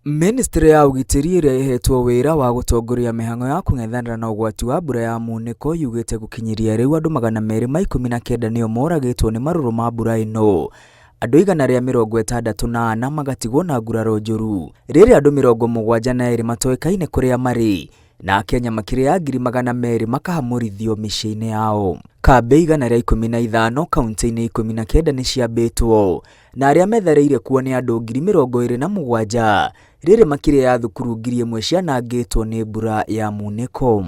Ministry ya ũgitĩri ĩrĩa ĩhetwo wĩra wa gũtongoria mĩhang'o ya kũng'ethanĩra na ũgwati wa mbura ya munĩko yugĩte gũkinyĩria rĩu andũ 219 nĩo moragĩtwo nĩ marũrũ ma mbura ĩno, andũ 164 magatigwo na nguraro njũru, rĩrĩ andũ 72 matoĩkaine kũrĩa marĩ na Akenya makĩria ya 200,000 makahamũrithio mĩciĩ-inĩ yao. Kambĩ 115 kauntĩ-inĩ 19 nĩ ciambĩtwo na arĩa metharĩire kuo nĩ andũ 27,000, rĩrĩ makĩria ya thukuru 1,000 cianangĩtwo nĩ mbura ya munĩko.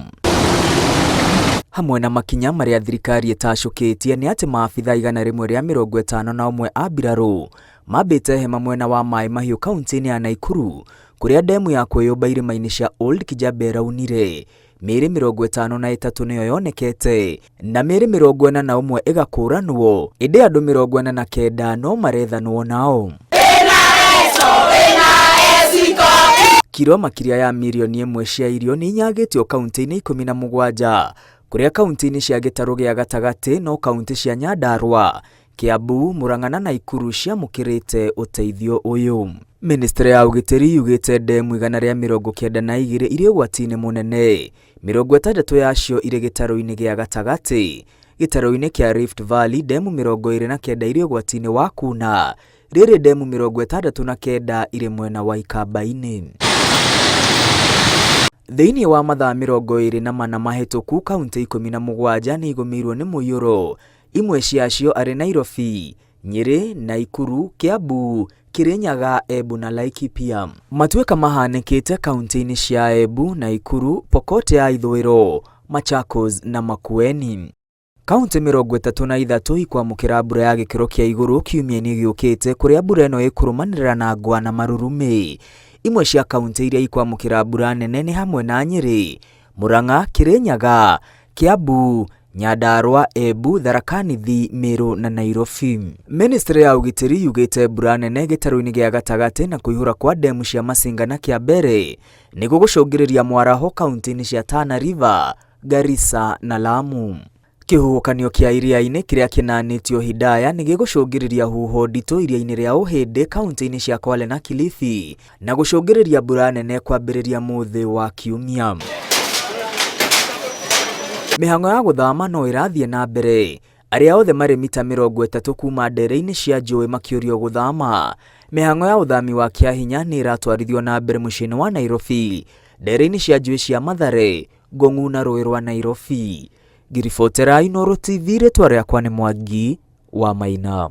Hamwe na makinya marĩa thirikari ĩtacũkĩtie nĩ atĩ maabitha 151 a mbirarũ mambĩte hema mwena wa Maĩ Mahiũ kauntĩ-inĩ ya Naikuru kũrĩa ndemu ya kwĩyũmba irĩma-inĩ cia Old Kijabe ĩraunire. Mĩĩrĩ 53 nĩyo yonekete na mĩĩrĩ 41 ĩgakũranwo, ĩndĩ andũ 49 no marethanwo nao. Kiro makĩria ya mirioni ĩmwe cia irio nĩ inyagĩtio kauntĩ-inĩ 17 kũrĩa kauntĩ-inĩ cia gĩtarũ gĩa gatagatĩ no kauntĩ cia Nyandarua, Kiambu, Murang'a na Naikuru ciamũkĩrĩte ũteithio ũyũ. Ministry ya ũgitĩri yugĩte ndemu 192 irĩ ũgwati-inĩ mũnene, 60 yacio irĩ gĩtarũ-inĩ gĩa gatagatĩ. Gĩtarũ-inĩ kĩa Rift Valley ndemu 29 irĩ ũgwati-inĩ wa kuna, rĩrĩ ndemu 69 irĩ mwena wa Ikamba-inĩ. Thĩinĩ wa mathaa 24 mahĩtũku kauntĩ 17 nĩ igũmĩirwo nĩ mũiyũro, Imwe ciacio arĩ Nairobi, Nyĩrĩ, Naikuru, Kiambu, Kirinyaga, Embu na Laikipia. Matuĩka mahanĩkĩte kauntĩ-inĩ cia Embu, Naikuru, Pokot ya Ithũĩro, Machakos na Makueni. Kauntĩ 33 ikwamũkĩra mbura ya gĩkĩro kĩa igũrũ kiumia-inĩ gĩũkĩte kũrĩa mbura ĩno ĩkũrũmanĩrĩra na ngwa na marurumĩ. Imwe cia kauntĩ iria ikwamũkĩra mbura nene nĩ hamwe na Nyĩrĩ, Murang'a, Kirinyaga, Kiambu, Nyandarua, Embu, Tharaka Nithi, Meru na Nairobi. Ministry ya ũgitĩri yugĩte mbura nene gĩtarũ-inĩ gĩa gatagatĩ na kũihũra kwa ndemu cia Masinga na Kĩambere nĩ gũgũcũngĩrĩria mwaraho kauntĩ-inĩ cia Tana River, Garissa na Lamu. Kĩhuhũkanio kĩa iria-inĩ kĩrĩa kĩnanĩtio Hidaya nĩ gĩgũcũngĩrĩria huho nditũ iria-inĩ rĩa Ũhĩndĩ kauntĩ-inĩ cia Kwale na Kilifi na gũcũngĩrĩria mbura nene kwambĩrĩria mũthĩ wa Kiumia. Mĩhang'o ya gũthama no ĩrathiĩ na mbere, arĩa othe marĩ mita 30 kuma ndere-inĩ cia njũĩ makĩũrio gũthama. Mĩhang'o ya ũthami wa kĩahinya nĩ ĩratwarithio na mbere mũciĩ-inĩ wa Nairobi, ndere-inĩ cia njũĩ cia Mathare, Ngong'u na rũĩ rwa Nairobi. Ngĩribotera Inooro TV rĩtwa rĩakwa nĩ Mwangi wa Maina.